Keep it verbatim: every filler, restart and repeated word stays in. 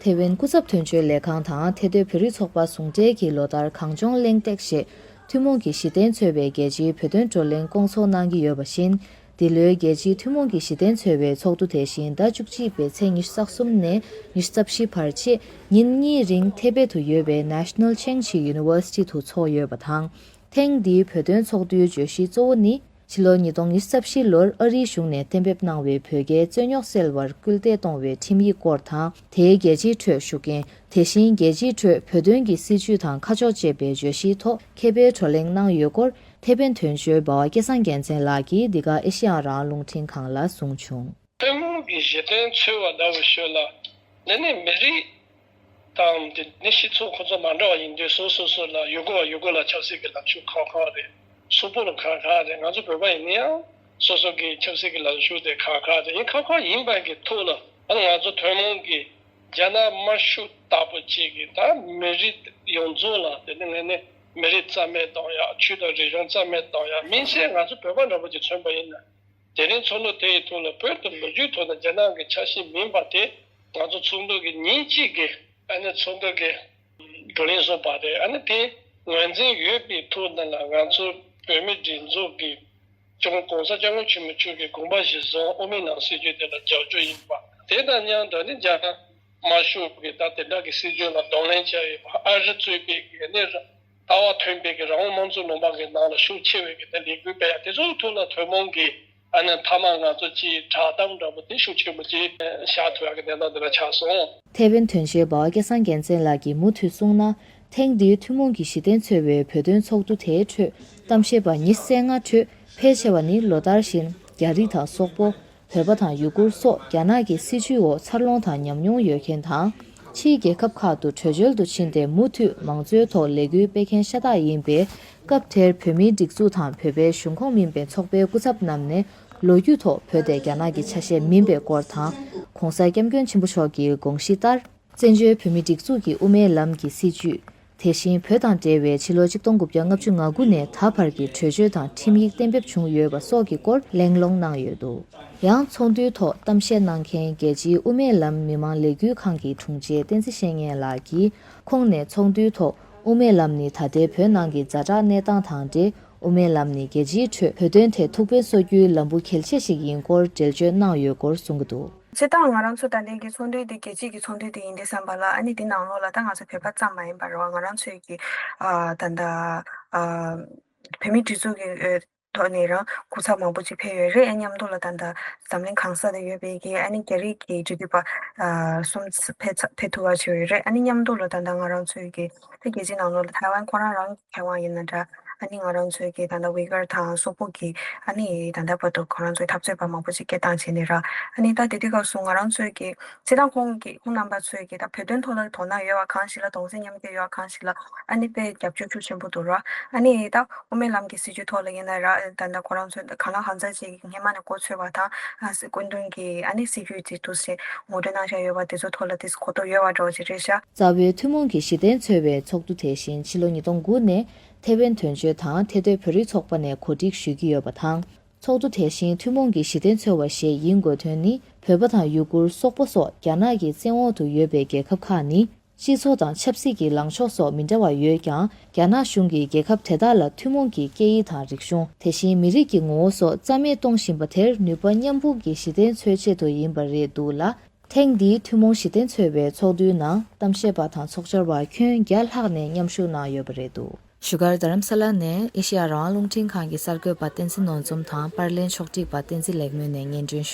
ཐེ་ཝན་སྐུ་ཚབ་དོན་གཅོད་ལས་ཁང་དང་ཐེ་སྡོད་བོད་རིགས་ཚོགས་པ་ཟུང་འབྲེལ་གྱིས་ལོ་ལྟར་གངས་ལྗོངས་གླེང་སྟེགས་ཞེས་ཐུན་མོང་གི་གཞི་རྟེན་འཚོལ་བའི་རྒྱལ་སྤྱིའི་བོད་དོན་བགྲོ་གླེང་སྐོང་ཚོགས་གནང་གི་ཡོད་པ་བཞིན། འདི་ལོའི་རྒྱལ་སྤྱིའི་ཐུན་མོང་གི་གཞི་རྟེན་འཚོལ་བའི་ཚོགས་འདུ་དེ་བཞིན་ཟླ་བཅུ་གཅིག་པའི་ཚེས་ཉི་ཤུ་རྩ་གསུམ་ནས་ཉི་ཤུ་རྩ་བཞི་བར་ཆེད་ཉིན་གཉིས་རིང་ཐེ་པེ་དུ་ཡོད་པའི་National Chengchi University དུ་འཚོགས་ཡོད་པ་དང་། ཐེངས་འདིའི་བོད་དོན་ཚོགས་འདུའི་བརྗོད་གཞི་གཙོ་བོ་ནི། ཕྱི་ལོ་ཉིས་སྟོང་ཉི་ཤུ་རྩ་བཞི་ལོར་ཨ་རིའི་གཞུང་ནས་གཏན་འབེབས་གནང་བའི་བོད་རྒྱའི་རྩོད་རྙོག་སེལ་བར་སྐུལ་འདེད་གཏོང་བའི་ཁྲིམས་ཡིག་སྐོར་དང་། དེའི་རྒྱལ་སྤྱིའི་ཁྲོད་ཞུགས་མཁན། དེ་བཞིན་རྒྱལ་སྤྱིའི་ཁྲོད་བོད་དོན་གྱི་སྲིད་བྱུས་དང་ཁ་ཕྱོགས་ཅེས་པའི་བརྗོད་གཞིའི་ཐོག་མཁས་པའི་བགྲོ་གླེང་གནང་ཡོད་སྐོར། ཐེ་ཝན་དོན་གཅོད་འབའ་བ་སྐལ་བཟང་རྒྱལ་མཚན་ལགས་ཀྱིས་འདི་ག་ཨེ་ཤེ་ཡ་རང་དབང་རླུང་འཕྲིན་ཁང་ལ་གསུངས་བྱུང་། ཐུན་མོང་གི་གཞི་རྟེན་འཚོལ་བ་ལབ་པའི་ཤུལ་ལ། འདི་ནི་མི་རིགས་དང་དེ་ནི་སྤྱི་ཚོགས་ཁོ་ཚོ་མ་འདྲ་བ་ཡིན་དུས། སོ་སོ་སོ་ལ་ཡུལ་སྐོར་བ་ཡུལ་སྐོར་ལ་ཆབ་སྲིད་ཀྱི་ལངས་ཕྱོགས་ཁག་ཁག་རེད། སོག་པོ་ལ་ཁག་ཁག་རེད། ང་ཚོ་བོད་པ་ཡིན་ན་ཡང་སོ་སོ་གི་ཆབ་སྲིད་ཀྱི་ལངས་ཕྱོགས་དེ་ཁག་ཁག་རེད། ཡིན་ཁག་ཁག་ཡིན་པ་གི་ཐོག་ལ། ཨ་ནི་ང་ཚོ་ཐུན་མོང་གི་རྒྱ་ནག་དམར་ཤོག་ལྟ་བུ་ཅིག་གིས་ད་མི་རིགས་ཡོངས་རྫོགས་ལ། དེ་ནི་ངས་ནི་མི་རིགས་རྩ་མེད་གཏོང་ཡ། ཆོས་དང་རིག་གཞུང་རྩ་མེད་གཏོང་ཡ། མིན་ཚད་ང་ཚོ་བོད་པ་འདྲ་པོ་ཅིག་མཚོན་པ་ཡིན་ན། དེ་རིང་ཚོགས་འདུ་དེ་ཡི་ཐོག་ལ་བོད་དུ་ལོ་རྒྱུས་ཐོག་ནས་རྒྱ་ནག་གི་ཆ་ཤས་མིན་པ་དེ། ང་ཚོ་ཚོགས་འདུ་གི་ཉིན་གཅིག་གི་ཨ་ནི་ཚོགས་འདུ་གི་བགྲོ་གླེང་བཟོས་པ་རེད། ཨ་ནི་དེ་ངོས་འཛིན་ཡོད་པའི་ཐོག་ནས་ལ། ང་ཚོ་བོད་མི་སྒྲིག་འཛུགས་ཀྱི་ྋགོང་ྋགོང་ས་ྋསྐྱབས་མགོན་ཆེན་པོ་མཆོག་གི་དགོངས་པ་གཞིར་བཟུང་དབུ་མའི་ལམ་སྲིད་བྱུས་དེ་ལ་རྒྱབ་སྐྱོར་ཡིན་པ། དེ་དང་མཉམ་དུ་ནི་རྒྱ་ནག་དམར་ཤོག་གི་ད་དེ་འདྲ་གི་སྲིད་བྱུས་ལ་གདོང་ལེན་བྱས་ཡོད་པ། ཨ་རི་གཙོས་པའི་གི་ནི་ལྟ་བ་མཐུན་པའི་གི་རང་དབང་དམངས་གཙོ་ལུང་པ་གི་ནང་ལ་ཤུགས་ཆེ་བའི་གི་དེ་ལས་འགུལ་སྤེལ་ཡ་དེ་ཚོའི་ཐོག་ལ་ཐུན་མོང་གི་ཨ་ནི་མཐའ་མ་ང་ཚོ་ཅིག་བསྒྲགས་གཏམ་འདྲ་པོ་དེ་ཤུགས་ཆེན་པོ་ཅིག་བཞག་ཐུབ་ཡ་གི་གནས་སྟངས་དེ་འདྲ་ཆགས་སོང་། ཐེ་ཝན་དོན་གཅོད་འབའ་བ་སྐལ་བཟང་རྒྱལ་མཚན་ལགས་ཀྱིས་མུ་མཐུད་གསུངས་ན། ཐེངས་འདིའི་ཐུན་མོང་གི་གཞི་རྟེན་འཚོལ་བའི་བོད་དོན་ཚོགས་འདུ་དེའི་ཁྲོད་གཏམ་བཤད་པ་ཉི་ཤུ་རྩ་ལྔ་ཁྲོད་ཕལ་ཆེ་བ་ནི་ལོ་ལྟར་བཞིན་རྒྱ་རིགས་དང་སོག་པོ། བོད་པ་དང་ཡུ་གུར་སོགས་རྒྱ་ནག་གི་སྲིད་བྱུས་འོག་འཚར་ལོངས་དང་ཉམས་མྱོང་ཡོད་མཁན་དང་། ཕྱིའི་རྒྱལ་ཁབ་ཁག་ཏུ་བྲོས་བྱོལ་དུ་ཕྱིན་ཏེ་མུ་མཐུད་མང་གཙོའི་ཐོག་ལས་འགུལ་སྤེལ་མཁན་ཤ་སྟག་ཡིན་པས། སྐབས་དེར་བོད་མིའི་སྒྲིག་འཛུགས་དང་བོད་པའི་གཞུང་ཁོངས་མིན་པའི་ཚོགས་པའི་སྐུ་ཚབ་རྣམས་ནས་ལོ་རྒྱུས་ཐོག་བོད་དེ་རྒྱ་ནག་གི་ཆ་ཤས་མིན་པའི་སྐོར་དང་། ྋགོང་ས་ྋསྐྱབས་མགོན་ཆེན་པོ་མཆོག་གི་དགོངས་གཞི་ལྟར། བཙན་བྱོལ་བོད་མིའི་སྒྲིག་འཛུགས་ཀྱི་དབུ་མའི་ལམ་གྱི་སྲིད་བྱུས། དེ་བཞིན་བོད་དང་འབྲེལ་བའི་ཕྱི་ལོ་ཆིག་སྟོང་དགུ་བརྒྱ་ལྔ་བཅུ་ང་དགུ་ནས་ད་བར་གྱི་བྲོས་བྱོལ་དང་ཁྲིམས་ཡིག་གཏན་འབེབས་བྱུང་ཡོད་པ་སོགས་ཀྱི་སྐོར་གླེང་སློང་གནང་ཡོད་འདུག། ཡང་ཚོགས་འདུའི་ཐོག་གཏམ་བཤད་གནང་མཁན་རྒྱལ་སྤྱིའི་དབུ་མའི་ལམ་མི་མང་ལས་འགུལ་ཁང་གི་དྲུང་ཆེ་བསྟན་འཛིན་བཤེས་གཉེན་ལགས་ཀྱིས། ཁོང་ནས་ཚོགས་འདུའི་ཐོག་དབུ་མའི་ལམ་ནི་ད་ལྟའི་བོད་ནང་གི་ཛ་དྲག་གནས་སྟངས་དང་འབྲེལ། དབུ་མའི་ལམ་ནི་རྒྱལ་སྤྱིའི་ཁྲོད་བོད་དོན་ཐད་ཐུགས་ཕན་གསོ་རྒྱུའི་ལམ་བུ་གལ་ཆེ་ཞིག་ཡིན་སྐོར་འགྲེལ་བརྗོད་གནང་ཡོད་སྐོར་གསུང་གི་འདུག། སྤྱིར་བཏང་ང་རང་ཚོ་ད་ལྟའི་གི་ཚོགས་འདུ་འདི་རྒྱལ་སྤྱིའི་གི་ཚོགས་འདུ་འདི་ཡིན་དུས་ཙམ་པ་ལ། ཨ་ནི་འདི་ནང་ལོགས་ལ་ད་ང་ཚོ་བོད་པ་ཙམ་མ་ཡིན་པར་བ། ང་རང་ཚོའི་གི་ཨ་ད་ལྟ་ཨ་བོད་མིའི་སྒྲིག་འཛུགས་ཀྱི་ཨ་ཐོག་ནས་རང་སྐུ་ཚབ་མང་པོ་ཅིག་ཕེབས་ཡོད་རེད། ཨ་མཉམ་དུ་ལ་ད་ལྟ་འཛམ་གླིང་གང་ས་ན་ཡོད་པའི་གི་ཨ་ནི་རྒྱ་རིགས་ཀྱི་འབྲེལ་མཐུད་པ་ཨ་གསུམ་ཕེབས་ཚ་ཕེབས་ཐུབ་པ་བྱས་ཡོད་རེད། ཨ་ནི་མཉམ་དུ་ལ་ད་ལྟ་ང་རང་ཚོའི་གི་ད་རྒྱལ་སྤྱིའི་ནང་ལོགས་ལ་ཐའེ་ཝན་ཁོ་རང་རང་མཁས་དབང་ཡིན་ན་འདྲ། ཨ་ནི་ང་རང་ཚོའི་གི་ད་ལྟ་ཝི་གར་དང་སོག་པོ་གི་ཨ་ནི་ད་ལྟ་བར་དུ་ཁོ་རང་ཚོའི་འཐབ་རྩོད་པ་མང་པོ་ཅིག་སྐད་བཏང་བྱས་ནས་ར། ཨ་ནི་ད་དེ་དུས་སྐབས་སུ་ང་རང་ཚོའི་གི་སྤྱིར་བཏང་ཁོང་གི་ཁོང་རྣམ་པ་ཚོའི་གི་ད་བོད་དོན་ཐོག་ལ་དོ་སྣང་ཡོད་པ་གང་ཞིག་ལ། གདུང་སེམས་མཉམ་སྐྱེད་ཡོད་པ་གང་ཞིག་ལ། ཨ་ནི་དཔེ་རྒྱབ་སྐྱོར་ཤུགས་ཆེན་པོ་འདུག་ར། ཨ་ནི་ད་དབུ་མའི་ལམ་གྱི་སྲིད་བྱུས་ཐོག་ལ་ཡིན་ན་ར། ད་ལྟ་ཁོ་རང་ཚོས་གང་ལ་གང་འཚམ་ཅིག་སྔོན་མ་ནས་གོ་ཆོད་པ་དང་། ཨ་སྐུ་མདུན་གྱི་ཨ་ནི་སྲིད་བྱུས་ཅིག་འདུག་སེ་ངོ་སྤྲོད་གནང་བཞག་ཡོད་པ་དེ་ཚོ་ཐོག་ལ་དེ་གོ་རྟོགས་ཡོད་པ་འདྲ་བོ་ཅིག་རེད་ཤག། རྩ་བའི་ཐུན་མོང་གི་གཞི་རྟེན་འཚོལ་བའི་ཚོགས་འདུ་དེ་བཞིན་ཕྱི་ལོ་ཉིས་སྟོང་དགུ་ནས་ཐེ་ཝན་དོན་གཅོད་དང་ཐེ་སྡོད་བོད་རིགས་ཚོགས་པ་ནས་གོ་སྒྲིག་ཞུ་གི་ཡོད་པ་དང་། ཚོགས་འདུ་དེ་བཞིན་ཐུན་མོང་གི་གཞི་རྟེན་འཚོལ་བ་ཞེས་ཡིན་དགོས་དོན་ནི། བོད་པ་དང་ཡུ་གུར། སོག་པོ་སོགས་རྒྱ་ནག་གི་བཙན་འོག་ཏུ་ཡོད་པའི་རྒྱལ་ཁབ་ཁག་ནི། སྤྱི་ཚོགས་དང་ཆབ་སྲིད་ཀྱི་ལངས་ཕྱོགས་སོགས་མི་འདྲ་བ་ཡོད་ཀྱང་། རྒྱ་ནག་གཞུང་གིས་རྒྱལ་ཁབ་དེ་དག་ལ་ཐུན་མོང་གི་སྐད་ཡིག་དང་རིག་གཞུང་། དེ་བཞིན་མི་རིགས་ཀྱི་ངོ་བོ་སོགས་རྩ་མེད་གཏོང་བཞིན་པ་དེར་ནུས་པ་མཉམ་སྤུངས་ཀྱི་གཞི་རྟེན་འཚོལ་ཆེད་དུ་ཡིན་པ་རེད་འདུག་ལ། ཐེངས་འདིའི་ཐུན་མོང་གཞི་རྟེན་འཚོལ་བའི་ཚོགས་འདུའི་ནང་གཏམ་བཤད་པ་དང་ཚོགས་བཅར་བ་ཁྱོན་བརྒྱ་ལྷག་ནས་མཉམ་ཞུགས་གནང་ཡོད་པ་རེད་འདུག། བཞུགས་སྒར་རྡ་རམ་ས་ལ་ནས་ཨེ་ཤེ་ཡ་རང་དབང་རླུང་འཕྲིན་ཁང་གི་གསར་འགོད་པ་བསྟན་འཛིན་ནོར་འཛོམས་དང་པར་ལེན་ཕྱོགས་སྒྲིག་པ་བསྟན་འཛིན་ལེགས་སྨོན་ནས་སྙན་སྒྲོན་ཞུས།